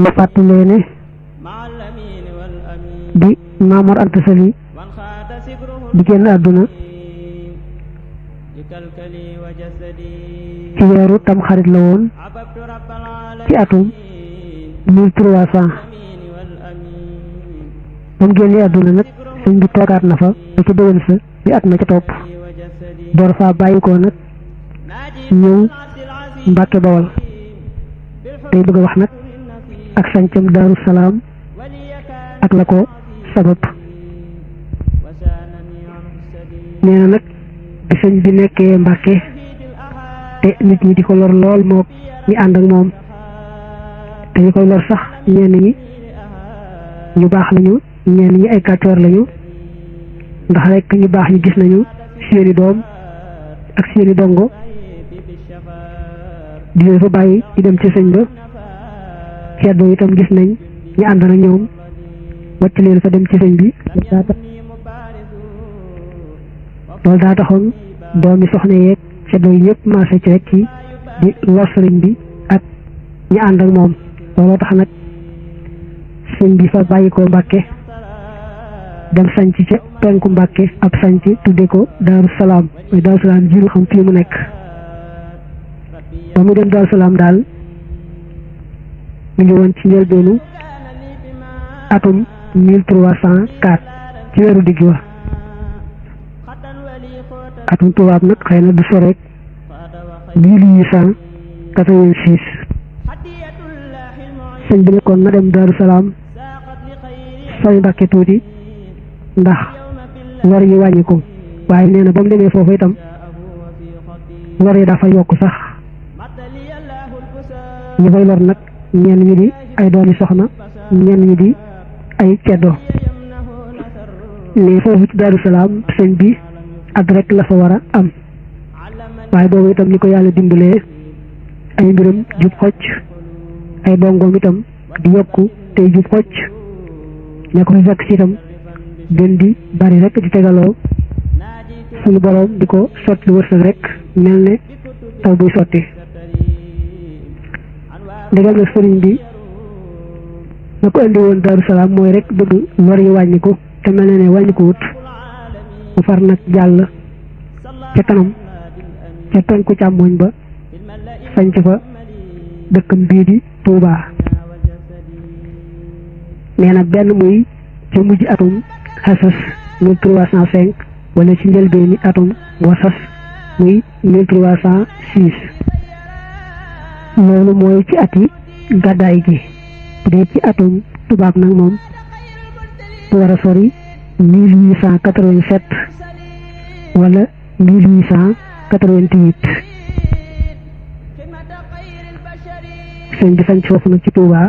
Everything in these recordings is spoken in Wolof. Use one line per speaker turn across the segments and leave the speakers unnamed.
ma fàttalee ne bi Maam Mor Anta Sali di génn àdduna ci weeru Tamxarit la woon ci atum 1300 ba mu génnee àdduna nag sëñ bi toogaat na fa ba ca déwén sa di at ma ca topp door faa bàyyi ko nag ñëw Mbàkke Bawol tey bëgg a wax nag ak sancam Daaru Salaam ak la ko sabab nee na nag bi sëñ bi nekkee Mbàkke te nit ñi di ko lor lool moo ñi ànd ak moom te ñu koy lor sax ñenn ñi ñu baax lañu ñenn ñi ay kàccoor lañu ndax rek ñu baax ñi gis nañu seeni doom ak seeni dongo di leen fa bàyyi di dem ci sëñ ba ceddo itam gis nañ ñu ànd na ñoom wàcc leen fa dem ci sëñ bi loolu daa taxoon doomi soxna yeeg ceddo yi yëpp maase ci rek ci di lor sëriñ bi ak ñi ànd ak moom looloo tax nag sëñ bi fa bàyyi ko Mbàkke dem sanc ca penku Mbàkke ab sanc tudde ko Daaru Salaam mooy Daaru Salaam ji xam fii mu nekk ba mu dem Daaru Salaam daal mu ngi woon ci njëlbeenu atum 1304 ci weeru digg wa atum tubaab nag xëy na du soreek 1886 sëñ bi nekkoon na dem Daaru Salaam sooy Mbàkke tuuti ndax lor yi wàññi ko waaye nee na ba mu demee foofu itam lor yi dafa yokk sax ñi koy lor nag ñenn ñi di ay doomi soxna ñenn ñi di ay ceddo ne foofu ci Daaru Salaam sëñ bi ak rek la fa war a am waaye boobu itam ni ko yàlla dimbalee ay mbiram jub xocc ay dongoom itam di yokku tey jub xocc ña ko fi fekk si itam gën di bari rek di tegaloo suñu boroom di ko sotti wërsëg rek mel ne taw buy sotti ndegam nag sëriñ bi na ko indi woon Daaru Salaam mooy rek bëgg lor yi wàññiku te mel ne wàññiku wut mu far nag jàll ca kanam ca penku càmmoñ ba sanc fa dëkkam bii di Tuubaa nee na benn muy ca mujj atum xasas 1305 wala ci njëlbeeni atum wasas muy 1306 loolu mooy ci ati gàddaay gi bu dee ci atum tubaab nag moom bu war a sori 1887 wala 1888 sëñ bi sanc foofu nag ci Tuubaa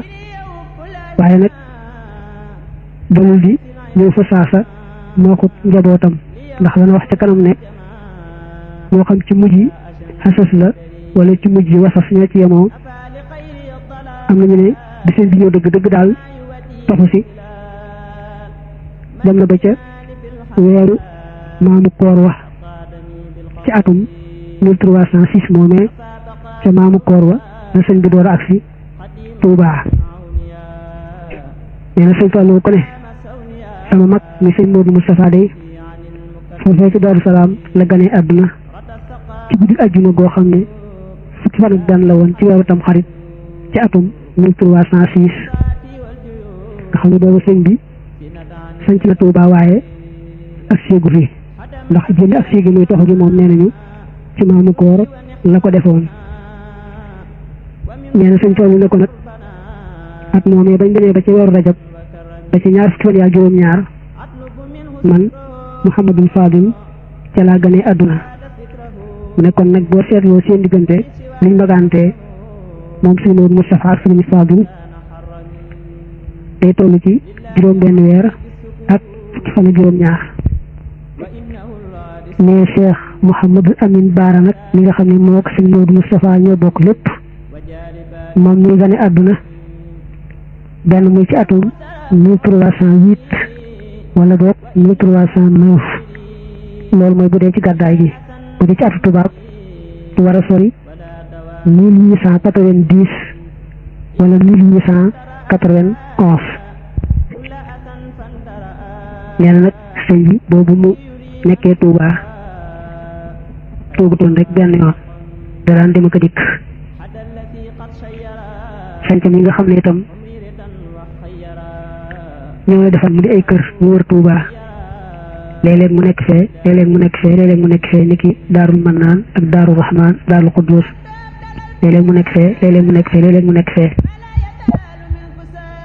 waaye nag dalul di ñëw fa saasa moo ko njabootam ndax dana wax ca kanam ne moo xam ci mujj xasas la wala ci mujj wasas ñoo ci yemoo am nañu ne bi seen bi ñëw dëgg daal taxu si dem na ba ca weeru maamu koor wa ci atum 1306 moomee ca maamu koor wa la sëñ bi door a agsi Tuubaa nee na sëñ Fallu ko ne sama mag mi sëñ Moodu Moustapha day foofee ci Daaru Salaam la ganee àdduna ci guddi ajjuma goo xam ne fukki fan ak benn la woon ci weeru Tamxarit ci atum 1306 nga xam ne boobu sëñ bi sanc na Tuubaa waaye ak séegu fi ndax jëli ak séegi muy toxu gi moom nee nañu ci maamu koor la ko defoon nee na sëñ Fallu ne ko nag at moomee bañ demee ba ci weeru Rajab ba ci ñaar fukki fan yaa juróom-ñaar man Mouhamadul Fadil ca laa ganee àdduna mu ne kon nag boo seetloo seen diggante liñ magantee moom sëñ Moodu Moustapha ak sëñ Fadil day toll ci juróom-benn weer ak fukki fan ak juróom-ñaar mais Cheikh Mouhamadul Amin Baara nag mi nga xam ne moo ak sëñ Moodu Moustapha ñoo bokk lépp moom ñuy gane àdduna benn muy ci atum 1308 wala boog 1309 loolu mooy bu dee ci gàddaay gi bu dee ci atu tubaab du war a sori 1890 wala 1891 nee na nag sëñ bi boobu mu nekkee Touba toogutoon rek benn yoon da daan dem ak a dikk sañcam yi nga xam ne itam ñoo la defal mu di ay kër mu wër Touba léeg-léeg mu nekk fee léeg-léeg mu nekk fee léeg-léeg mu nekk fee niki Daarul Mannaan ak Daarul Rahmaan Daarul Quddus léeg-léeg mu nekk fee léeg-léeg mu nekk fee léeg-léeg mu nekk fee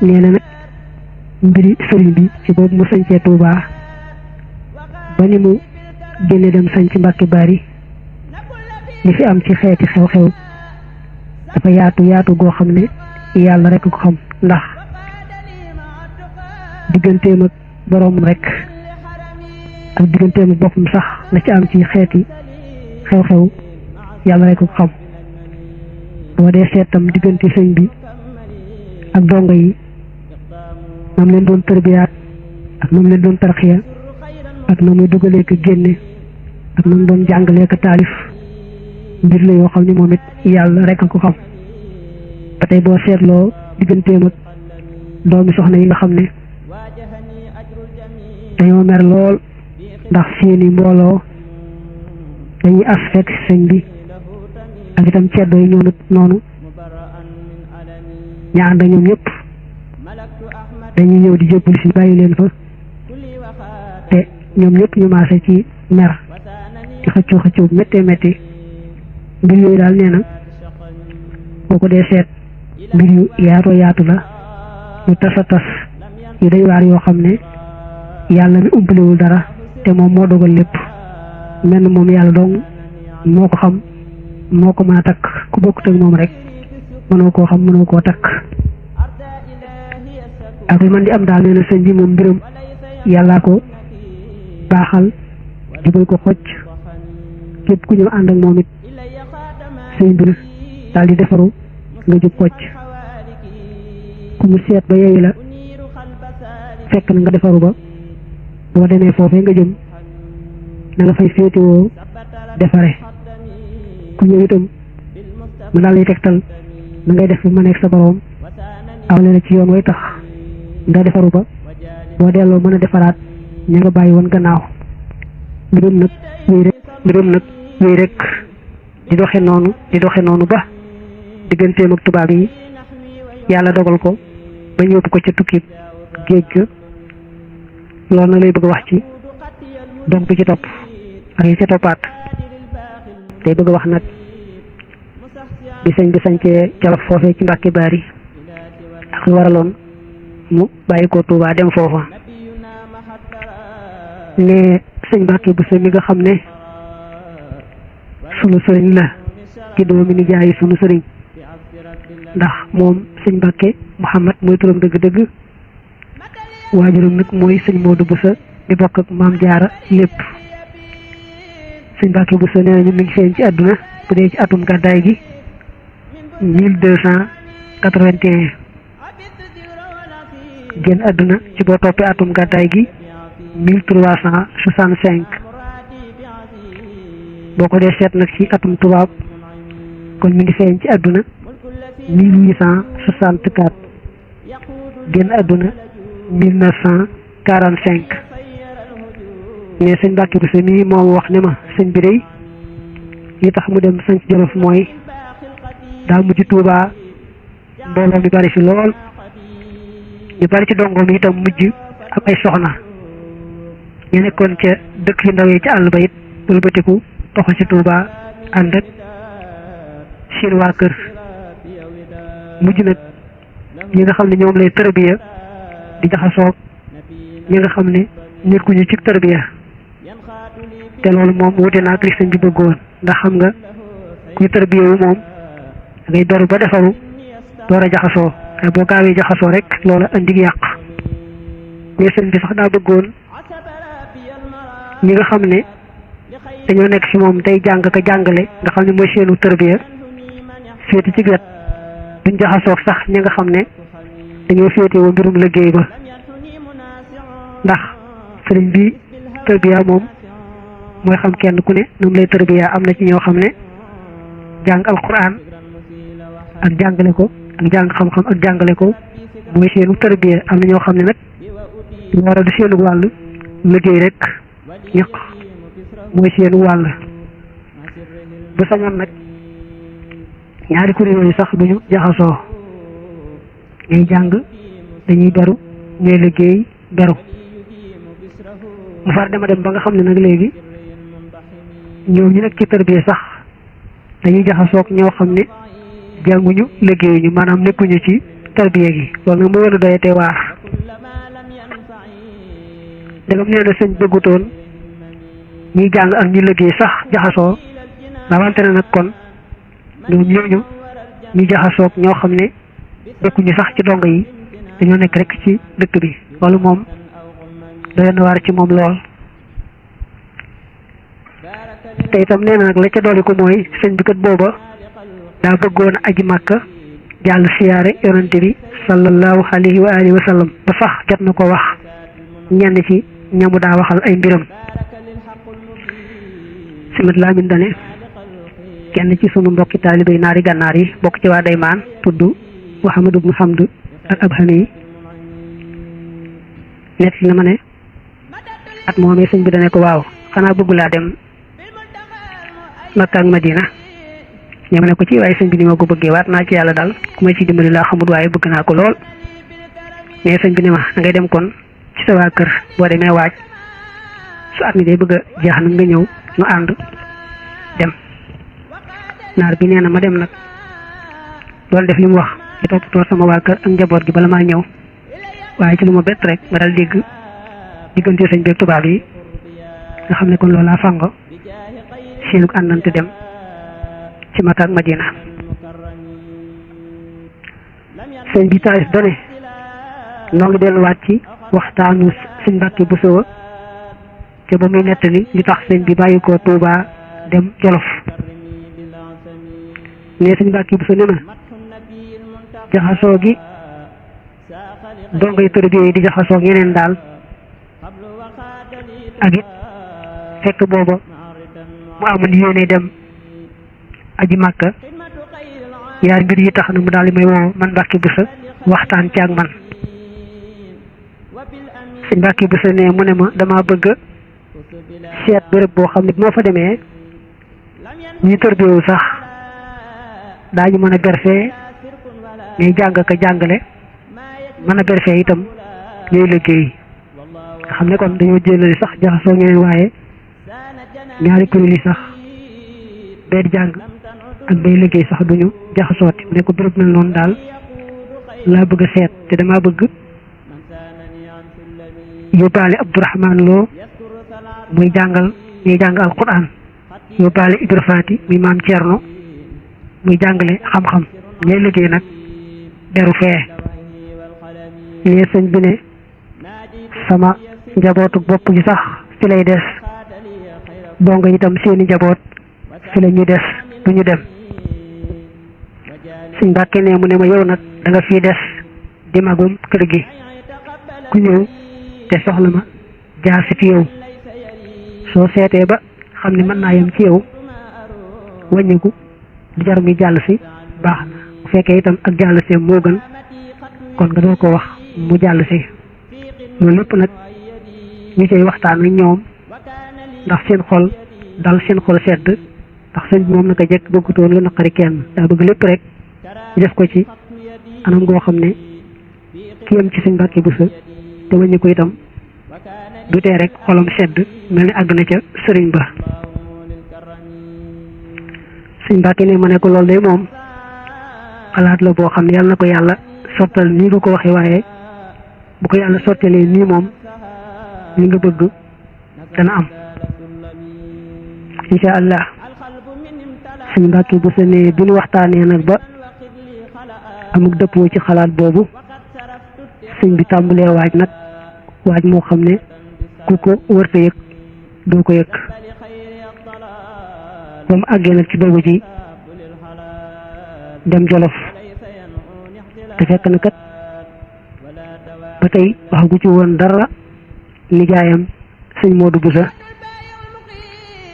nee na nag mbiri sëriñ bi ci boobu mu sañcee Touba ba ni mu génne dem sañc Mbàkke Bari li fi am ci xeeti xew-xew dafa yaatu goo xam ne yàlla rek ko xam ndax digganteem ak boroom rek ak digganteem ak boppam sax la ci am ci xeeti xew-xew yàlla rek ko xam boo dee seetam diggante sëñ bi ak dongo yi moom leen doon tërbiyaat ak moom leen doon tarxiya ak na muy dugalee ko génne ak na mu doon jàngalee ko taalif mbir la yoo xam ne moom it yàlla rek a ko xam ba tey boo seetloo digganteem ak doomi soxna yi nga xam ne dañoo mer lool ndax seeni mbooloo dañuy as fekk sëñ bi ak itam ceddo yi ñëw noonu ña ànd ak ñoom ñëpp dañuy ñëw di jëppal si bàyyi leen fa te ñoom ñëpp ñu maase ci mer di xëccoo méttee métti mbir yooyu daal nee na boo ko dee seet mbir yu yaatu la yu tas a tas yu day waar yoo xam ne yàlla mi umpalewul dara te moom moo dogal lépp mel na moom yàlla dong moo ko xam moo ko mën a takk ku bokkut ak moom rek mënoo koo xam mënoo koo takk ak lu man di am daal nee na sëñ bi moom mbiram yàllaa ko baaxal jubal ko xocc képp ku ñëw ànd ak moom it sëñ mbir daal di defaru nga jub xocc ku mu seet ba yeeyu la fekk na nga defaru ba boo demee foofee nga jëm na nga fay féetewoo defare ku ñëw itam mu daal di tegtal na ngay def ma nekk sa boroom awle la ci yoon way tax nga defaru ba boo delloo mën a defaraat ña nga bàyyi woon gannaaw mbirum nag wéy rek di doxe noonu ba digganteem ak tubaab yi yàlla dogal ko ba ñëpp ko ca tukki géej ga loolu nag lay bëgg a wax ci dog bi ci topp ak yi ca toppaat day bëgg a wax nag bi sëñ bi sañcee Jolof foofee ci Mbàkke Bari ak lu waraloon mu bàyyi ko Touba dem foofa ne sëñ Mbàkke bu mi nga xam ne sunu sëriñ la ci doomi nijaayi sunu sëriñ ndax moom sëñ Mbàkke Muhammad mooy turam dëgg-dëgg waajuram nag mooy sëñ Moodu Busa di bokk ak maam Jaara lépp sëñ Mbàkke Busa nee nañu mi ngi feeñ ci àdduna bu dee ci atum gàddaay gi 1281 génn àdduna ci boo toppee atum gàddaay gi 1365 boo ko dee seet nag ci atum tubaab kon mi ngi feeñ ci àdduna 1864 génn àdduna 1945 ne sëñ Mbàkke Buso mi moom wax ne ma sëñ bi day li tax mu dem sanc Jolof mooy daa mujj Tuuba mbooloo mi bari fi lool ñu bari ci dongo mi itam mujj am ay soxna ñu nekkoon ca dëkk yu ndaw yi ci àll ba it wëlbatiku toxu ci Tuuba ànd ak seen waa kër mujj nag ñi nga xam ne ñoom lay tërbiya di jaxasoog ñi nga xam ne nekkuñu ci tërbiya te loolu moom wute naa ak li sëñ bi bëggoon ndax xam nga kuy tërbiya wu moom ngay beru ba defaru door a jaxasoo te boo gaawee jaxasoo rek loola indi yàq mais sëñ bi sax daa bëggoon ñi nga xam ne dañoo nekk ci moom tey jàng ka jàngale nga xam ne mooy seenu tërbiya féeti ci wet duñ jaxasoog sax ñi nga xam ne dañoo féetewoo mbirum liggéey ba ndax sëriñ bi tërbiya moom mooy xam kenn ku ne nu mu lay tërbiya am na ci ñoo xam ne jàng alquran ak jàngale ko ak jàng xam-xam ak jàngale ko mooy seenu tarbiya. am na ñoo xam ne nag lu war a du seenu wàll liggéey rek ñaq mooy seenu wàll. bu sañoon nag ñaari kuréel yooyu sax duñu jaxasoo, ñuy jàng dañuy beru, ñuy liggéey beru. mu far dema dem ba nga xam ne nag léegi ñoom ñu nekk ci tarbiya sax dañuy jaxasoog ñoo xam ne jànguñu liggéeyuñu, maanaam nekkuñu ci tarbiya gi. loolu nag mu gën a doyatee waar. dagam nee na sëñ bëggutoon ñuy jàng ak ñu liggéey sax jaxasoo, rawante na nag kon ñoom ñooñu ñu jaxasoog ñoo xam ne nekkuñu sax ci dongo yi, dañoo nekk rek ci dëkk bi. loolu moom doy na waar ci moom lool. te itam nee na nag la ca dolli ko mooy sëñ bi kat booba daa bëggoon a aji Màkka jàll siyaare yonante bi sallallahu alayhi wa alihi wa sallam, ba sax jot na ko wax ñenn ci ñamu daa waxal ay mbiram. simat laamin dane kenn ci sunu mbokki taalibey naari gànnaar yi bokk ci waa Daymaan tudd Muhammadu ibnu Hamd ak Abhami yi nett na ma ne at moomee sëñ bi dane ko waaw xanaa bëggu laa dem Makka ak Madina. ñoo ne ko ci waaye sëñ bi ni ma ko bëggee waat naa ci yàlla daal ku ma ci dimbali laa xamut waaye bëgg naa ko lool. mais sëñ bi ne ma da ngay dem kon ci sa waa kër, boo demee waaj su at mi day bëgg a jeex nag nga ñëw ñu ànd dem. naar bi nee na ma dem nag doon def li mu wax di toppatoo sama waa kër ak njaboot gi bala maa ñëw, waaye ci lu ma bett rek ma dal dégg diggante sëñ bi ak tubaab yi nga xam ne kon loolaa fango seenu àndante dem ci Makka ak Madina. sëñ bi taarif done noo ngi delluwaat ci waxtaanu sëñ Mbàkke Buso ca ba muy nettali li tax sëñ bi bàyyi ko Tuuba dem Jolof. ne sëñ Mbàkke Buso ne ma jaxasoo gi dongay tarbiya yi di jaxasoo yeneen daal, ak it fekk booba mu amoon yéene dem aji Màkka, yaar mbir yi tax na mu daal di may woo man Mbàkke Buso waxtaan ci ak man. sëñ Mbàkke Buso ne mu ne ma dama bëgg seet béréb boo xam ne moo fa demee ñu tërbiyewu sax daañu mën a berfee ñuy jàng ka jàngale, mën a berfee itam ñuy liggéey. nga xam ne kon dañoo jëlali sax jaxasoo ñeneen, waaye ñaari kuréel yi sax bay jàng ak bay liggéey sax duñu jaxasooti. mu ne ko béréb mel noonu daal laa bëgg a seet, te dama bëgg yóbbaale Abdourahman Lo muy jàngal ñuy jàng alquran, yóbbaale Ibra Faati muy maam Thierno muy jàngale xam-xam, ñay liggéey nag beru fee. ne sëñ bi ne sama njabootu bopp gi sax fi lay des, donga itam seeni njaboot fi la ñu des duñu dem. sëñ Mbàkke ne mu ne ma yow nag da nga fii des di magum kër gi, ku ñëw te soxla ma jaar si fi yow, soo seetee ba xam ne mën naa yem ci yow wàññiku du jar muy jàll si baax na. bu fekkee itam ak jàll si moo gën kon nga doon ko wax mu jàll si. loolu lépp nag ñu cay waxtaan ak ñoom ndax seen xol dal, seen xol sedd, ndax sëñ bi moom naka jekk bëggutoon lu naqari kenn, daa bëgg lépp rek ñu def ko ci anam goo xam ne ki yem ci sëñ Mbàkke Buso te wàññi ko itam du tee rek xolam sedd mel ni àgg na ca sëriñ ba. sëñ Mbàkke ne ma ne ko loolu day moom xalaat la boo xam ne yàlla na ko yàlla sottal nii nga ko waxee, waaye bu ko yàlla sottalee nii moom li nga bëgg dana am insha allah. sëñ Mbàkke Buso ne bi ñu waxtaanee nag ba amuk dëppoo ci xalaat boobu, sëñ bi tàmbalee waaj nag waaj moo xam ne ku ko wërta yëg doo ko yëg. ba mu àggee nag ci dogu ji dem Jolof, te fekk na kat ba tey waxagu ci woon dara nijaayam sëñ Moodu Buso,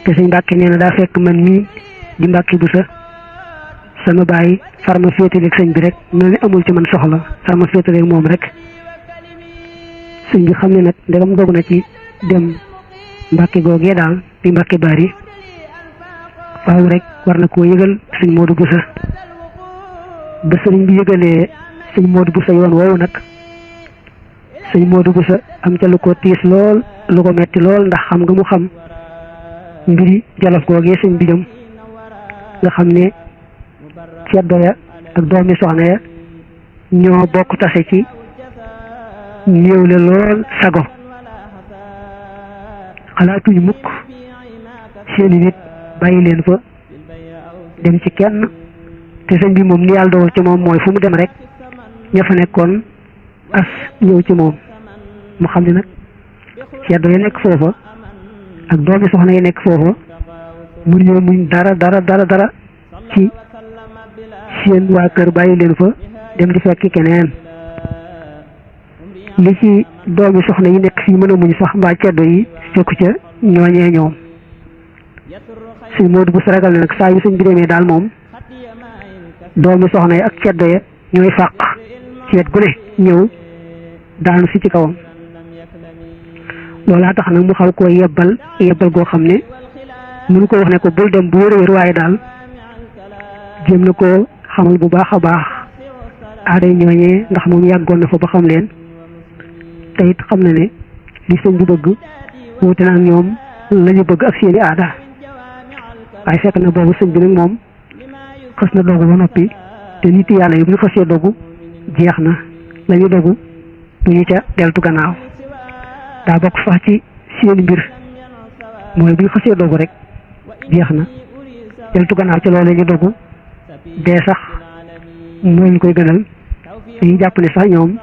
te sëñ Mbàkke nee na daa fekk man mii di Mbàkke Buso sama bàyyi farma féetaleeg sëñ bi rek mel ni amul ci man soxla farma féetaleeg moom rek sëñ bi xam ne nag ndegam doog na ci dem Mbàkke googee daal di Mbàkke Bari faaw rek war na koo yëgal sëñ Modou Bousso ba sëriñ bi yëgalee sëñ Modou Bousso yoon woowu nag sëñ Modou Bousso am ca lu ko tiis lool lu ko metti lool ndax xam nga mu xam mbiri Jolof googee sëñ bi jëm nga xam ne ceddo ya ak doomi soxna ya ñoo bokk tase ci néewle lool sago xalaatuñu mukk seeni nit bàyyi leen fa dem ci kenn te sëñ bi moom ni yàlla dogal ci moom mooy fu mu dem rek ña fa nekkoon as ñëw ci moom mu xam ne nag ceddo ya nekk foofa ak doomi soxna yi nekk foofa mu ñëw muñ dara ci seen waa kër bàyyi leen fa dem di fekki keneen li ci doomi soxna yi nekk fii mën a muñ sax mbaa ceddo yi fekku ca ñooñee ñoom sëñ Modou Bousso ragal ne nag saa yu sëñ bi demee daal moom doomi soxna yi ak ceddo ya ñooy fàq ci wet gu ne ñëw daanu si ci kawam loolaa tax nag mu xaw koo yebbal goo xam ne mënu ko wax ne ko bul dem bu wér waaye daal jéem na ko xamal bu baax a baax aaday ñooñee ndax moom yàggoon na fa ba xam leen te it xam na ne li sëñ bi bëgg wuute na ak ñoom la ñu bëgg ak seeni aada waaye fekk na boobu sëñ bi nag moom xës na dogu ba noppi te nit yàlla yi bu ñu xasee dogu jeex na la ñu dogu du ñu ca deltu gannaaw daa bokk sax ci seeni mbir mooy bu ñu xasee dogu rek jeex na deltu gannaaw ci loolu la ñu dogu dee sax moo ñu koy gënal dañuy jàpp ne sax ñoom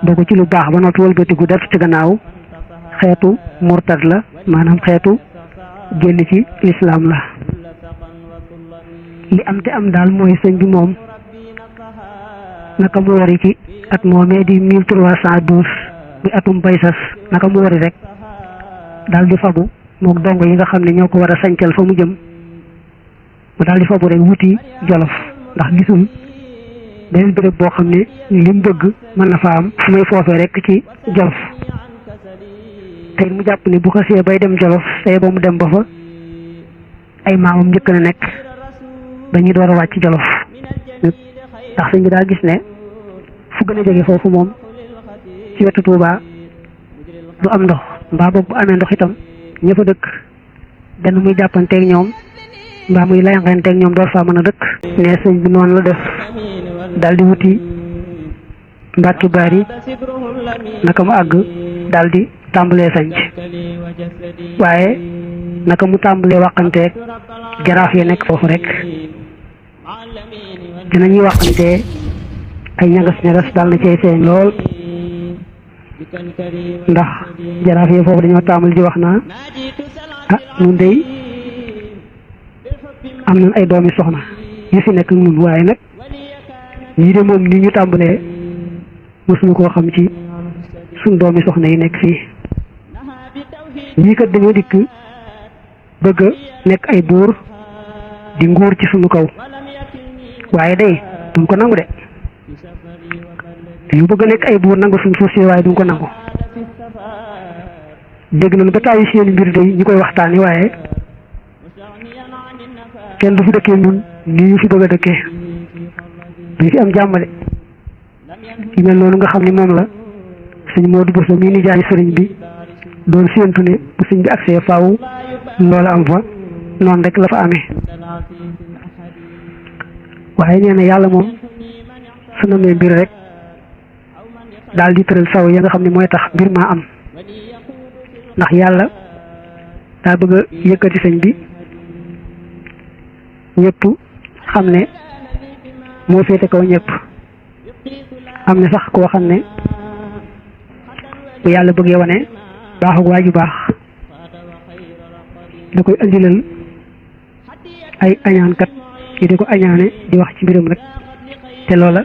dogu ci lu baax ba noppi wëlbatiku deltu ci gannaaw xeetu murtad la maanaam xeetu génn ci lislaam la li am te am daal mooy sëñ bi moom naka mu wari ci at moomee di 1312 bi atum baysas naka mu wari rek daal di fabu mook dongo yi nga xam ne ñoo ko war a sañcal fa mu jëm mu daal di fabu rek wuti Jolof ndax gisul beneen béréb boo xam ne li mu bëgg mën na fa am fu may foofee rek ci Jolof tey mu jàpp ne bu xasee bay dem Jolof tey ba mu dem ba fa ay maamam njëkk na nekk dañuy door a wàcc Jolof ndax sëñ bi daa gis ne fu gën a jege foofu moom ci wetu Tuuba du am ndox mbaa boog bu amee ndox itam ña fa dëkk benn muy jàppanteeg ñoom mbaa muy layanqanteeg ñoom door faa mën a dëkk ne sëñ bi noonu la def daal di wuti Mbàkke Bari naka mu àgg daal di tàmbalee sañc waaye naka mu tàmbalee waxanteeg jaraaf yi nekk foofu rek dinañuy waxantee ay ñagas daal na cay feeñ lool ndax jaraaf yi foofu dañoo tàmbali di wax naa ñun dey am nañ ay doomi soxna yu fi nekk ñun waaye nag ñii de moom ni ñu tàmbalee mosuñu koo xam ci suñ doomi soxna yi nekk fii ñii kat dañoo dikk bëgg a nekk ay buur di nguur ci suñu kaw waaye day duñ ko nangu de dañu bëgg a nekk ay buur nangu suñ suuf si waaye duñ ko nangu dégg nañu ba tàyyi seen mbir day ñu koy waxtaani waaye kenn du fi dëkkee ñun nii ñu fi bëgg a dëkkee duñ fi am jàmmale yu mel noonu nga xam ne moom la sëñ Modou Bousso mii ni jaay sëriñ bi doon séentu ne bu sëñ bi agsee faaw loola am fa noonu rek la fa amee waaye nee na yàlla moom su namee mbir rek daal di tëral saw ya nga xam ne mooy tax mbir maa am ndax yàlla daa bëgg a yëkkati sëñ bi ñëpp xam ne moo féete kaw ñëpp am na sax koo xam ne bu yàlla bëggee wane baaxug waa ju baax da koy andilal ay añaankat yi di ko añaane di wax ci mbiram rek te loola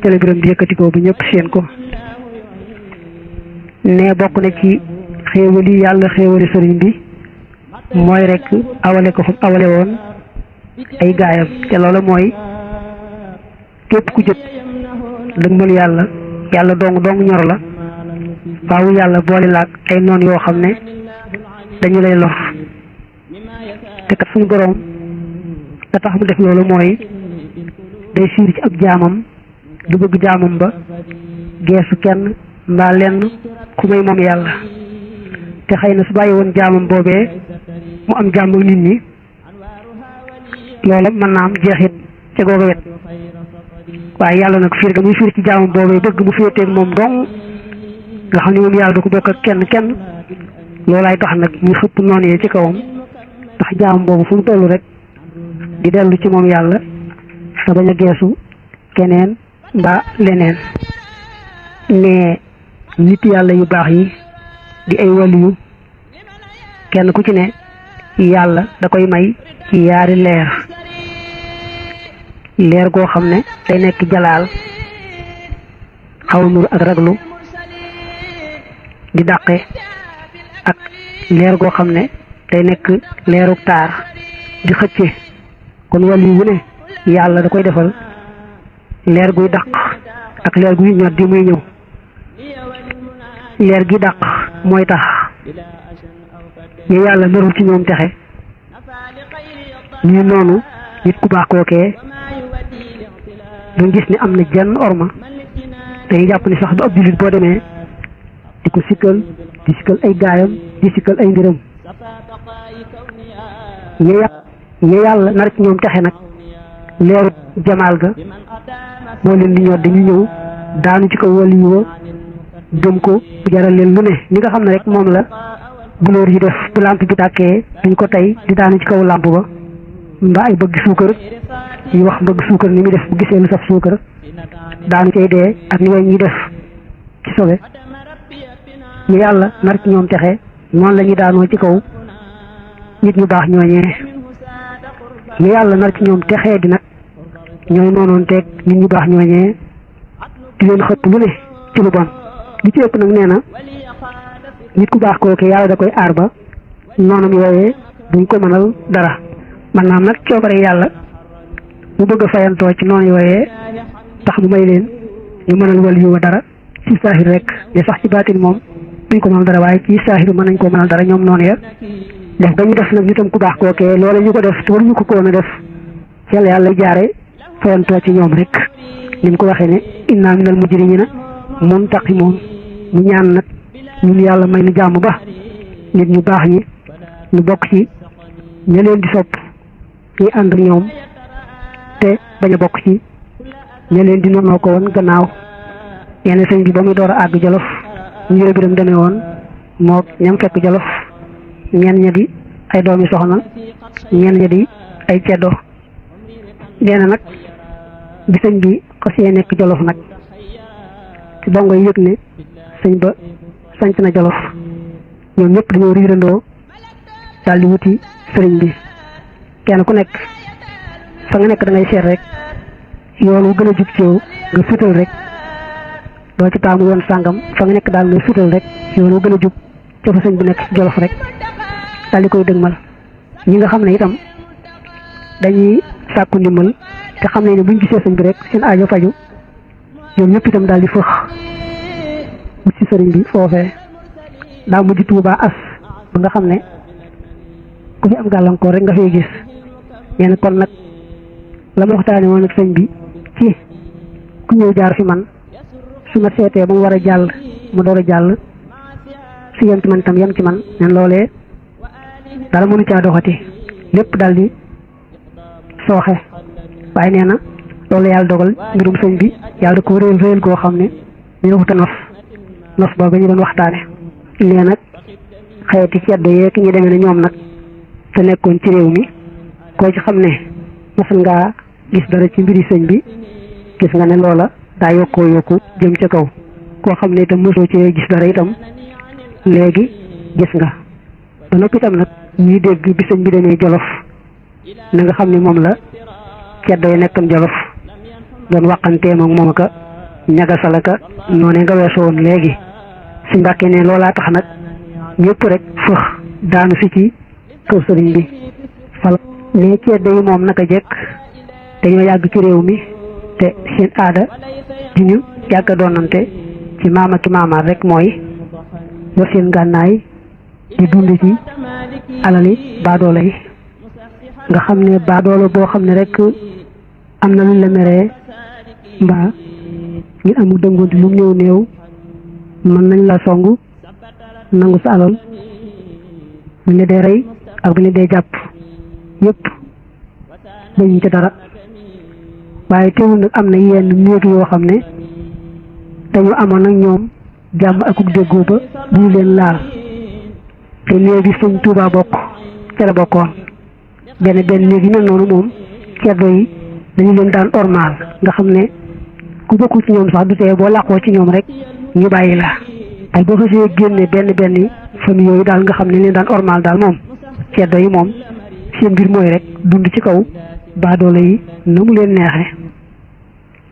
te la mbiram di yëkkatikoo bu ñëpp seen ko ne bokk na ci xéewali yàlla xéewali sëriñ bi mooy rek awale ko fu awale woon ay gaayam te loola mooy képp ku jëkk dëgmal yàlla dong ñor la faawu yàlla boole laag ay noon yoo xam ne dañu lay lor te kat suñu boroom la tax mu def loolu mooy day siir ci ab jaamam du bëgg jaamam ba geesu kenn mbaa lenn ku may moom yàlla te xëy na su bàyyi woon jaamam boobee mu am jàmm ak nit ñi loola mën naa am jeexit ca googa wet waaye yàlla nag fiir ga muy fiir ci jaamam boobee bëgg mu féeteeg moom dong nga xam ne moom yàlla du ko bokk ak kenn loolaay tax nag muy xëpp noonu yee ci kawam ndax jaamam boobu fu mu toll rek di dellu ci moom yàlla te bañ a geesu keneen mbaa leneen ne nit yàlla yu baax yi di ay waliyu kenn ku ci ne yàlla da koy may ci yaari leer goo xam ne day nekk jalaal xaw nur ak raglu di dàqe ak leer goo xam ne day nekk leeruk taar di xëcce kon waliyu wu ne yàlla da koy defal leer guy dàq ak leer guy ñor di muy ñëw leer gi dàq mooy tax ñu yàlla narul ci ñoom texe ñu noonu nit ku baax kookee duñ gis ni am na jenn orma dañuy jàpp ni sax du ab jullit boo demee di ko sikkal ay gaayam di sikkal ay mbiram ñu yàlla nar ci ñoom texe nag leeru jamaal ga moo leen di ñor dañu ñëw daanu ci kaw wàllu yi wa gëm ko jaral leen lu ne li nga xam ne rek moom la bulóor yi def bu lamp bi tàkkee duñ ko tey di daanu ci kaw lamp ba mbaa ay bëgg suukar yi wax bëgg suukar ni muy def bu gisee lu saf suukar daanu cay dee ak ni way ñuy def ci sobe ñu yàlla nar ci ñoom texe noonu la ñuy daanoo ci kaw nit ñu baax ñooñee ñu yàlla nar ci ñoom texee di nag ñooy noonoon teeg nit ñu baax ñooñee di leen xëpp lu ne ci lu bon li ci ëpp nag nee na nit ku baax kooku yàlla da koy aar ba noonam yooyee duñ ko mënal dara man naam nag coobare yàlla mu bëgg a fayantoo ci noonu yooyee tax mu may leen ñu mënal wal yu wa dara ci saahir rek de sax ci baatin moom duñ ko mënal dara waaye ci saahir mën nañ ko mënal dara ñoom noonu ya def dañu def nag nitam ku baax kookee loola ñu ko def te waruñu ko koon a def ci yàlla jaare fayantoo ci ñoom rek ni mu ko waxee ne inna minal mujrimina muntaqimun mu ñaan nag ñun yàlla may nu jàmm ba nit ñu baax ñi ñu bokk ci ña leen di sopp ñi ànd ak ñoom te bañ a bokk ci ña leen di noonoo ko woon gannaaw yenn sëñ bi ba muy door a àgg Jolof ñu yooyu biram demee woon moo ñam fekk Jolof ñenn ña di ay doomi soxna ñenn ña di ay ceddo nee na nag bi sëñ bi xasee nekk Jolof nag ci dongo yi yëg ne sëñ ba sanc na Jolof ñoom ñëpp dañoo riirandoo daal di wuti sëriñ bi kenn ku nekk fa nga nekk da ngay seet rek yoon wu gën a jub ci yow nga fétal rek doo ci taamu yoon sàngam fa nga nekk daal nga fétal rek yoon wu gën a jub ca fa sëñ bi nekk ci Jolof rek daal di koy dëgmal ñi nga xam ne itam dañuy sàkku ndimbal te xam ne buñ gisee sëñ bi rek seen aajo faju ñoom ñëpp itam daal di fëx wut ci sëriñ bi foofee daa mujj Tuubaa as ba nga xam ne ku fi am gàllankoor rek nga fay gis ñenn kon nag la ma waxtaane woon ak sëñ bi ci ku ñëw jaar fi man su ma seetee ba mu war a jàll mu door a jàll su yem ci man itam yem ci man nen loolee dara mënu caa doxati lépp daal di sooxe waaye nee na loolu yàlla dogal mbirum sëñ bi yàlla da ko réel koo xam ne ñu wuta nos boobu ñu doon waxtaane nee nag xeeti ceddo yeeg ñi demee ne ñoom nag te nekkoon ci réew mi koo ci xam ne mas ngaa gis dara ci mbiri sëñ bi gis nga ne loola daa yokkoo yokku jëm ca kaw koo xam ne itam mosoo ci gis dara itam léegi gis nga ba noppi itam nag ñuy dégg bi sëñ bi demee Jolof na nga xam ne moom la ceddo yi nekkoon Jolof doon waqanteem ak moom aka ñagasalaka noonee nga weesoo woon léegi si Mbàkke ne loolaa tax nag ñëpp rek fëx daanu si ci kaw sëriñ bi fal ne ceddo yi moom naka jekk dañoo yàgg ci réew mi te seen aada di ñu yàgg a doonante ci maama ki maamaat rek mooy yor seen gànnaay di dund ci alali baadoola yi nga xam ne baadoola boo xam ne rek am na luñ la meree mbaa ñu amul dëngoonte lu néew néew mën nañ la songu nangu sa alal buñ la dee rey ak buñ la dee jàpp yépp dañu ca dara waaye teewul nag am na yenn néegu yoo xam ne dañu amoon ak ñoom jàmm akuk déggoo ba duñu leen laal te léegi Sëñ Tuubaa bokk ca la bokkoon benn néegi mel noonu moom ceddo yi dañu leen daan ormaal nga xam ne ku bokkul ci ñoom sax du tee boo làqoo ci ñoom rek ñu bàyyi la ay boo xasee génne benn famille yooyu daal nga xam ne leen daan ormaal daal moom ceddo yi moom seen mbir mooy rek dund ci kaw baadoole yi na mu leen neexe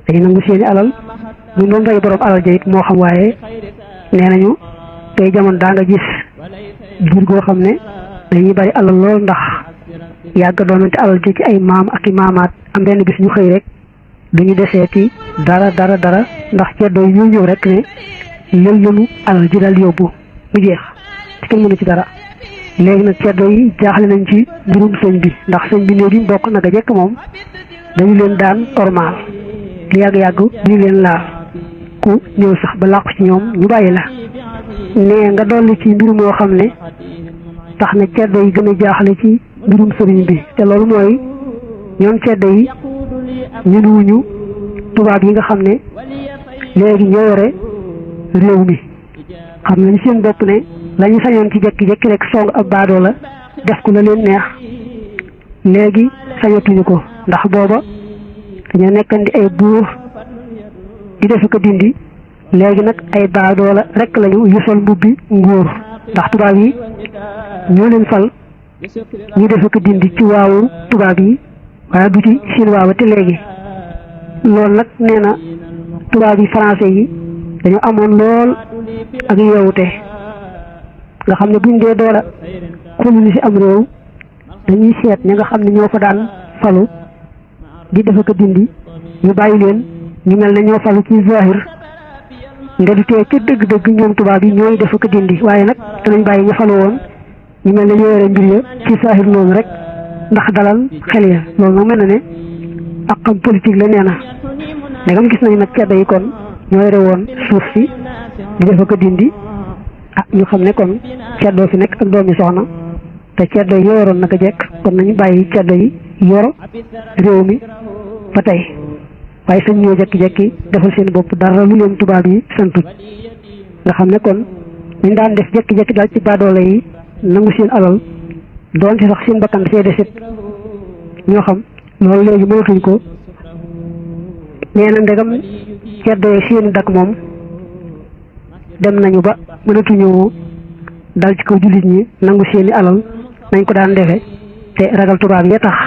dañu nangu seeni alal ñu doon rey borom alal ja it moo xam waaye nee nañu tey jamono daa nga gis jur goo xam ne dañuy bari alal lool ndax yàgg doonante alal ji ci ay maam ak i maamaat am benn bis ñu xëy rek duñu desee ci dara ndax ceddo yi ñoo ñëw rek ne lël lënu alal ji daal yóbbu mu jeex te kenn mënu ci dara léegi nag ceddo yi jaaxle nañ ci mbirum sëñ bi ndax sëñ bi néew bi bokk naka jekk moom dañu leen daan ormaal li yàgg-yàgg duñu leen laal ku ñëw sax ba làqu ci ñoom ñu bàyyi la nee nga dolli ci mbir moo xam ne tax na ceddo yi gën a jaaxle ci mbirum sëriñ bi te loolu mooy ñoom ceddo yi ñunuwuñu tubaab yi nga xam ne léegi ñoo yore réew mi xam nañu seen bopp ne lañu sañoon ci jekki-jekki rek song ab baadoo la def ko la leen neex léegi sañatuñu ko ndax booba dañoo nekkandi ay buur di def ko dindi léegi nag ay baadoo la rek lañu yu sol mbubbi nguur ndax tubaab yi ñoo leen fal ñu def ko dindi ci waawu tubaab yi waaye du ci seen waawa te léegi loolu nag nee na tubaab yi français yi dañu amoon lool ak yeewute nga xam ne buñ dee door a coloniser am réew dañuy seet ñi nga xam ne ñoo fa daan falu di defa ko dindi ñu bàyyi leen ñu mel ne ñoo falu ci zahir nga di tee ca dëgg-dëgg ñoom tubaab yi ñooy defa ko dindi waaye nag danañ bàyyi ñu falu woon ñu mel ne ñoo yore mbir ya ci zahir noonu rek ndax dalal xel ya loolu moom mel na ne ak xam politique la nee na ndegam gis nañu nag ceddo yi kon ñoo yore woon suuf si di defa ko dindi ñu xam ne kon ceddo fi nekk ak doomi soxna te ceddo yi ñoo yoroon naka jekk kon nañu bàyyi ceddo yi yor réew mi ba tey waaye sañ ñoo jekki-jekki defal seen bopp dara lu leen tubaab yi santut nga xam ne kon ñu daan def jekki-jekki daal ci baadoole yi nangu seen alal doon ci sax seen bakkan see desit ñoo xam loolu léegi mënatuñ ko nee na ndegam ceddo yi seeni dak moom dem nañu ba mënatuñu dal ci kaw jullit ñi nangu seeni alal nañ ko daan defe te ragal tubaab yi tax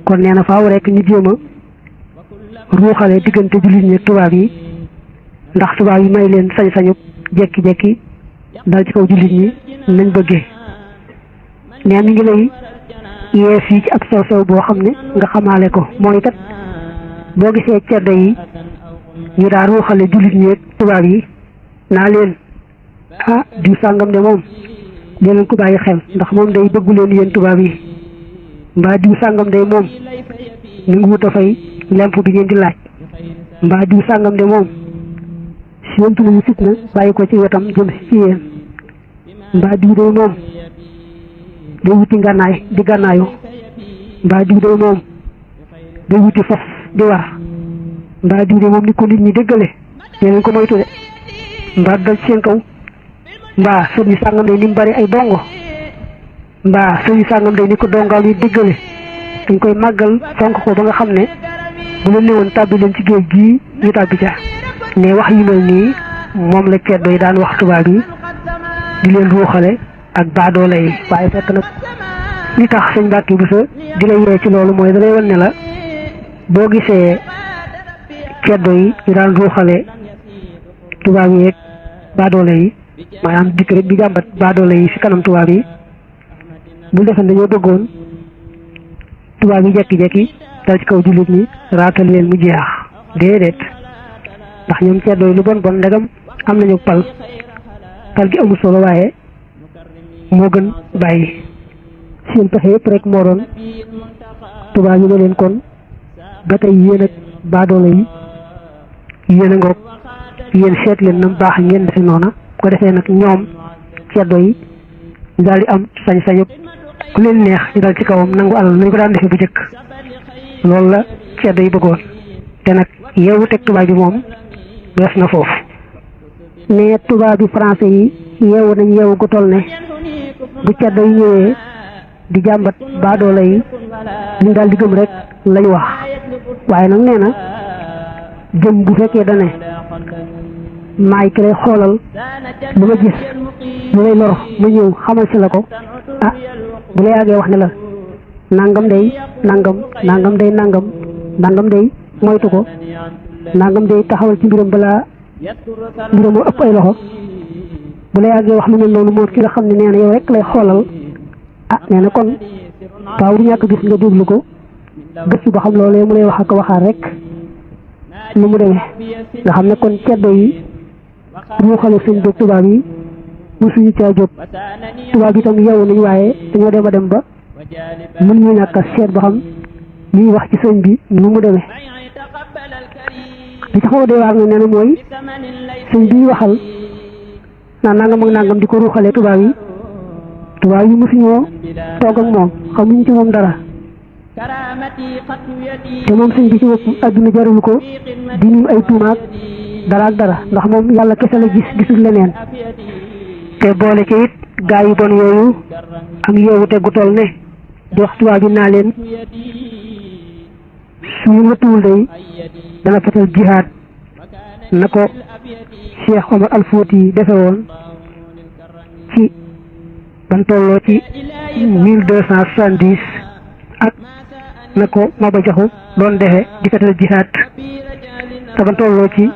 kon nee na faaw rek ñu jéem a ruuxale diggante jullit ñi tubaab yi ndax tubaab yi may leen sañ-sañu jekki-jekki dal ci kaw jullit ñi nañ bëggee nee mi ngi lay yee fii ci ab sew-sew boo xam ne nga xamaale ko mooy kat boo gisee ceddo yi ñu daa ruuxale jullit ñi tubaab yi naa leen diw sàngam de moom dee leen ko bàyyi xel ndax moom day bëggu leen yéen tubaab yi mbaa diw sàngam de moom mi ngi wut a fay lemp bi ngeen di laaj mbaa diw sàngam de moom séentu nañu fitna bàyyi ko ci wetam jëm si ci yéen mbaa diw de moom day wuti ngànnaay di gànnaayu mbaa diw de moom day wuti fas di war mbaa diw de moom ni ko nit ñi déggale dee leen ko moytu de mbaa dal ci seen kaw mbaa sëñ sàngam day ni mu bari ay dongo mbaa sëñ sàngam day ni ko dongaal yi déggale dañ koy màggal fonk ko ba nga xam ne bu leen newoon tàbbi leen ci géej gii ñu tàbbi ca ne wax yu mel nii moom la ceddo yi daan wax tubaab yi di leen ruuxale ak baadoole yi waaye fekk nag li tax sëñ Mbàkke Buso di la yee ci loolu mooy da lay wan ne la boo gisee ceddo yi ñu daan ruuxale tubaab yi ak baadoole yi maanaam dikk rek di jàmbat baadoole yi ci kanam tubaab yi bu defen dañoo bëggoon tubaab yi jekki-jekki dal ci kaw jullit ñi raatal leen mu jeex déedéet ndax ñoom ceddo yi lu bon bon ndegam am nañu pal gi amul solo waaye moo gën bàyyi seen pexe yëpp rek moo doon tubaab yi ne leen kon ba tey yéen ak baadoolo yi yéen a ngoog yéen seet leen na baax ngeen defe noona ko defee nag ñoom ceddo yi daal di am sañ-sañu ku leen neex ñu dal ci kawam nangu alal nañu ko daan defee bu jëkk loolu la ceddo yi bëggoon te nag yeewu teg tubaab bi moom des na foofu mais tubaab bi français yi yeewu nañ yeewu gu toll ne bu ceddo yi ñëwee di jàmbat baadoola yi ñu daal di gëm rek lañ wax waaye nag nee na gëm bu fekkee dane maay ki lay xoolal lu ma gis lu lay lor mu ñëw xamal si la ko ah bu la yàggee wax ne la nangam day nangam nangam day nangam nangam day moytu ko nangam day taxawal ci mbiram balaa mbiram ëpp ay loxo bu la yàggee wax lu mel noonu moo ki nga xam ne nee na yow rek lay xoolal ah nee na kon faaw du ñàkk gis nga déglu ko gëstu ba xam loolee mu lay wax ak waxaat rek lu mu demee nga xam ne kon ceddo yi ñu xale suñ jóg tubaab yi musuñu caa jóg tubaab yi tam yeewu nañ waaye dañoo dem a dem ba mën ñu ñàkk a seet ba xam liy wax ci sëñ bi nu mu demee li taxaw dee waar na nee na mooy sëñ bi waxal naa nangam ak nangam di ko ruuxalee tubaab yi musuñoo toog ak moom xamuñ ci moom dara te moom sëñ bi ci bopp adduna jarul ko di nim ay tuumaak dara ak dara ndax moom yàlla kese la gisul leneen te boole ci it gaa yu bon yooyu am yeewu te gu toll ne di wax tubaab bi naa leen suñu ngëttuwul day dana fetal jihaad na ko Cheikh Omar Al Fouti defe woon ci ban tolloo ci 1270 ak na ko Maba Jaxu doon defe di fetal jihaad te ban tolloo ci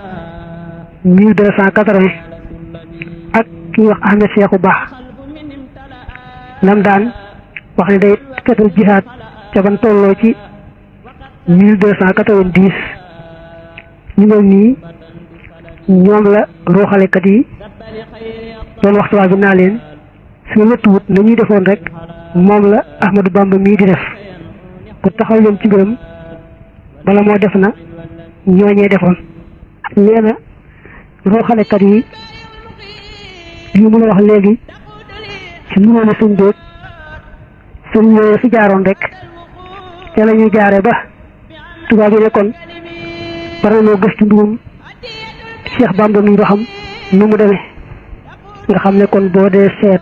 1280 ak ki ñuy wax Ahmed Cheikhou Ba lam daan wax ne day fetal jihaad ca ban tolloo ci 1290 ñu mel nii ñoom la ruuxalekat yi doon waxtuwaa bi naa leen su wëttuwut na ñuy defoon rek moom la Ahmadou Bamba mii di def ku taxaw leen ci mbiram bala moo def na ñooñee defoon nee na ruuxalekat yi li mu la wax léegi ci mënoon a sëñ déeg sëñ yooyu fi jaaroon rek te la ñuy jaare ba tubaab yi ne kon war na noo gëstu mbirum Cheikh Bamba mi ba xam nu mu demee nga xam ne kon boo dee seet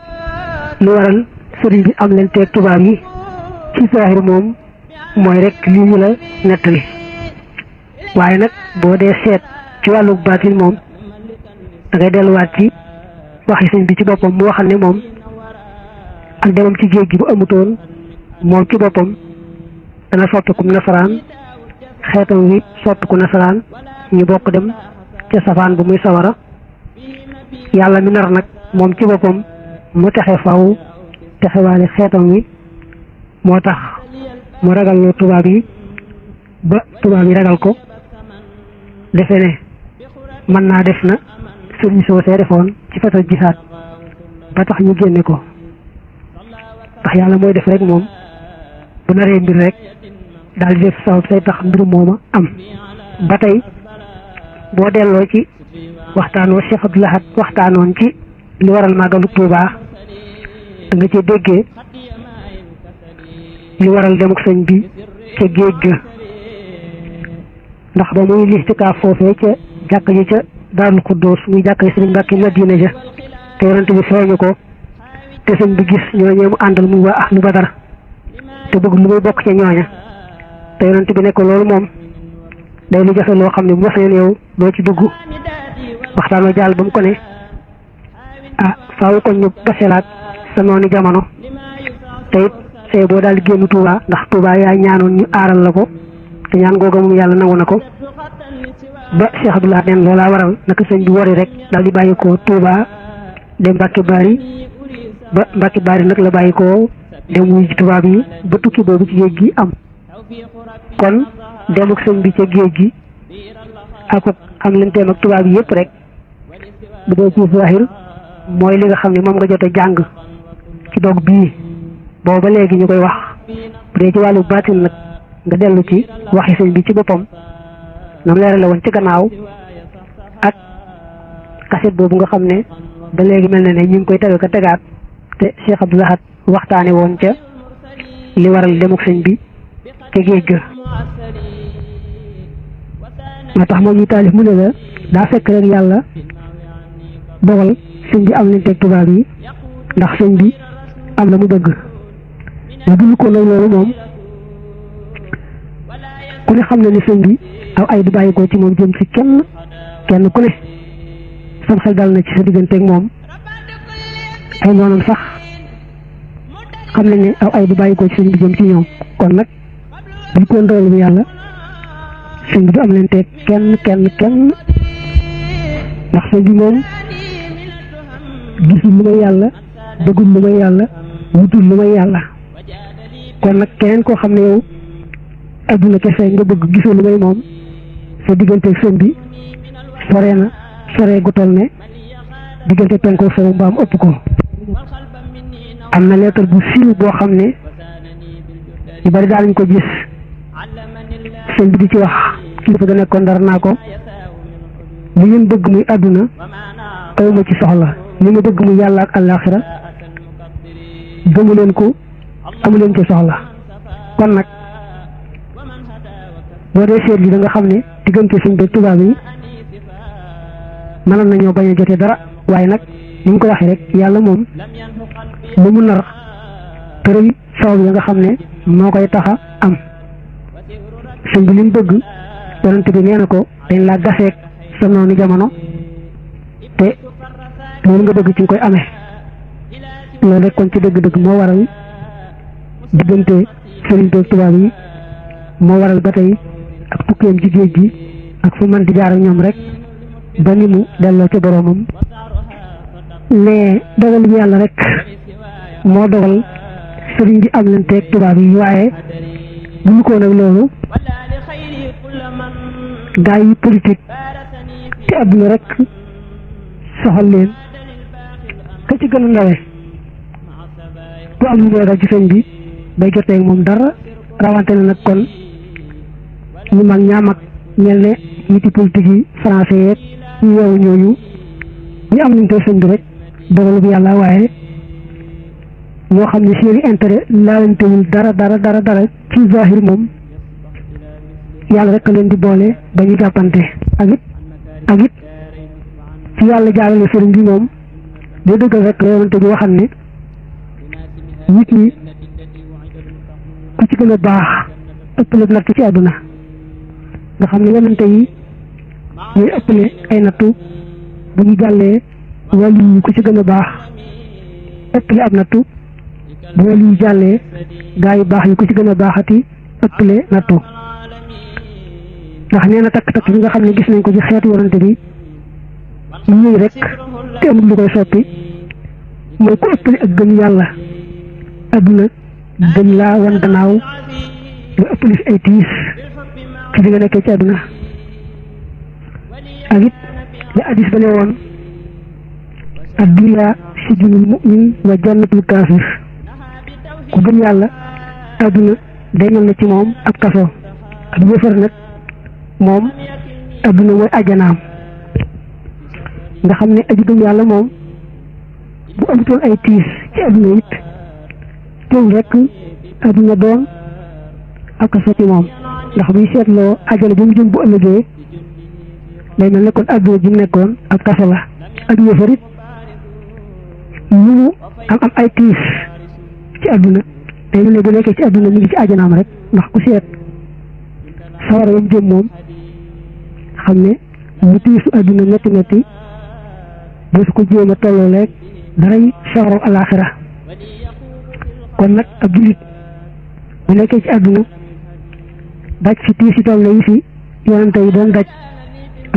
lu waral sëriñ bi am leen teeg tubaab yi ci zaahir moom mooy rek lii ñu la nettali waaye nag boo dee seet ci wàllu baatin moom da ngay delluwaat ci waxi sëñ bi ci boppam mu waxal ne moom ak demam ci géej gi bu amutoon moom ci boppam dana soppiku nasaraan xeetam wi soppiku nasaraan ñu bokk dem ca safaan bu muy sawara yàlla mi nar nag moom ci boppam mu texe faw texewaale xeetam wi moo tax mu ragal loo tubaab yi ba tubaab yi ragal ko defe ne mën naa def na sëriñ soosee defoon ci fetal jihaad ba tax ñu génne ko ndax yàlla mooy def rek moom bu naree mbir rek daal di def sabab say tax mbir mooma am ba tey boo delloo ci waxtaan wa Cheikh Abdou Lahad waxtaanoon ci li waral màggalu Tuubaa da nga ci déggee li waral demuk sëñ bi ca géej ga ndax ba muy listikaaf foofee ca jàkk ji ca Daarul Xuddoos muy jàkk yi sëriñ Mbàkke Madina ja te yonent bi feeñu ko te sëñ bi gis ñooñee mu àndal muy waa ahlu Badar te bëgg lu muy bokk ca ñooña te yonent bi ne ko loolu moom day lu jafe loo xam ne bu ma sañoon yow doo ci dugg waxtaan wa jàll ba mu ko ne ah faaw ko ñu baselaat sa noonu jamono te it say boo daal di génn Touba ndax Touba yaa ñaanoon ñu aaral la ko te ñaan googa moom yàlla nangu na ko ba Cheikh Abdoulaye neen loolaa waral naka sëñ bi wari rek daal di bàyyi ko Touba dem Mbàkke Bari ba Mbàkke Bari nag la bàyyi ko dem wuy ji tubaab yi ba tukki boobu ci géej gi am kon dem ak sëñ bi ca géej gi ak am lenteem ak tubaab yi yëpp rek bu dee ci zahir mooy li nga xam ne moom nga jot a jàng ci dog bii boobu ba léegi ñu koy wax bu dee ci wàllu baatin nag nga dellu ci waxi sëñ bi ci boppam nam leerale woon ci gannaaw ak kaset boobu nga xam ne ba léegi mel na ne ñu ngi koy tege ko tegaat te Cheikh Abdou Lahad waxtaane woon ca li waral demuk sëñ bi ca géej ga moo tax moom ñu taalif mu ne la daa fekk rek yàlla dogal sëñ bi am nañ teg tubaab yi ndax sëñ bi am la mu bëgg ma dul ko nag loolu moom ku ne xam ne ni sëñ bi aw ay du bàyyi ko ci moom jëm ci kenn ku ne sam xel dal na ci sa digganteeg moom ay noonam sax xam nañ ne aw ay du bàyyi ko ci sëñ bi jëm ci ñoom kon nag buñ ko ndoolu bu yàlla sëñ bi du am leen teeg kenn ndax sëñ bi moom gisul lu may yàlla bëggul lu may yàlla wutul lu may yàlla kon nag keneen koo xam ne yow adduna kese nga bëgg gisoo lu may moom sa digganteeg sëñ bi sore gu toll ne diggante penko sowu mbaam ëpp ko am na leetar bu siiw boo xam ne ñu bari daal ñu ko gis sëñ bi di ci wax kilifa ga nekkoon dara naa ko li ngeen bëgg muy àdduna awma ci soxla li nga bëgg muy yàlla ak àllaaxira gëmu leen ko amu leen ci soxla kon nag boo dee seet li da nga xam ne diggante suñ beeg tubaab yi mënoon nañoo bañ a jotee dara waaye nag ni ñu ko waxee rek yàlla moom lu mu nar tëral sabab ya nga xam ne moo koy taxa am sëñ bi li mu bëgg yonent bi nee na ko dañ laa gaseeg sa noonu jamono te loolu nga bëgg ci nga koy amee loolu rek kon ci dëgg-dëgg moo waral diggante sëriñ beeg tubaab yi moo waral ba tey ak tukkeem ci géej gi ak fu mën di jaar ak ñoom rek ba ni mu delloo ca boroomam mais dogal bi yàlla rek moo dogal sëriñ bi am leen teeg tubaab yi waaye bu ñu ko nag loolu gaa yi politique ci àdduna rek soxal leen ka ci gën a ndawe du am lu dal ci sëñ bi bay jotee moom dara rawante na nag kon ñu mag ñaam ak mel ne niti politique yi français yeeg ñu yow ñooñu ñu am nañ koy sëñ bi rek dogalu bu yàlla waaye ñoo xam ne seeni intérêt laalantewul dara ci zahir moom yàlla rek a leen di boole ba ñu jàppante ak it ci yàlla jaarale sëriñ bi moom day dëggal rek la yonante bi waxam ne nit ñi ku ci gën a baax ëppale nattu ci àdduna nga xam ne yonante yi ñooy ëppale ay nattu bu ñu jàllee wàllu yi ku ci gën a baax ëppale ab nattu bu wàllu yi jàllee gaa yu baax yi ku ci gën a baaxati ëppale nattu ndax nee na takk-takk bi nga xam ne gis nañ ko ci xeetu yonante bi ñu ñëw rek te amul lu koy soppi mooy ku ëppale ak gëm yàlla adduna gën laa wan gannaaw nga ëppale fi ay tiis ci li nga nekkee ci adduna ak it li addis ba ne woon addunya sijnul mu'min wa jannatul kaafir ku gëm yàlla adduna day mel na ci moom ab kaso ak yëfar nag moom adduna mooy ajanaam nga xam ne aji gëm yàlla moom bu amutoon ay tiis ci adduna it teewul rek adduna doon ak kaso ci moom ndax buy seetloo ajana bi mu jëm bu ëllëgee day mel ne kon adduna ji mu nekkoon ak kaso la ak yëfar it mu am ay tiis ci adduna day mel ne bu nekkee ci adduna mu ngi ci ajanaam rek ndax ku seet sawara yam jëm moom xam ne mu tiisu adduna metti boo su ko jéem a tolloo leeg daray sawaraw alaaxira kon nag ab jullit bu nekkee ci adduna daj fi tiisi toll na yi fi yonante yi doon daj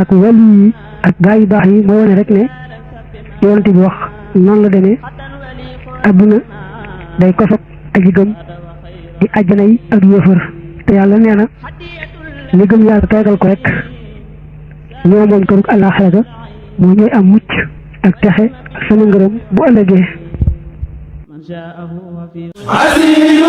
ak wàllu yi ak gaa yu baax yi mooy wane rek ne yonante bi wax noonu la demee adduna day kosog aji gëm di àjjana yi ak yëfër te yàlla nee na ñi gëm yàlla tegal ko rek ñoo moom kërug àllaaxira ga moo ñooy am mucc ak texe ak sama ngërëm bu ëllëgee عزيز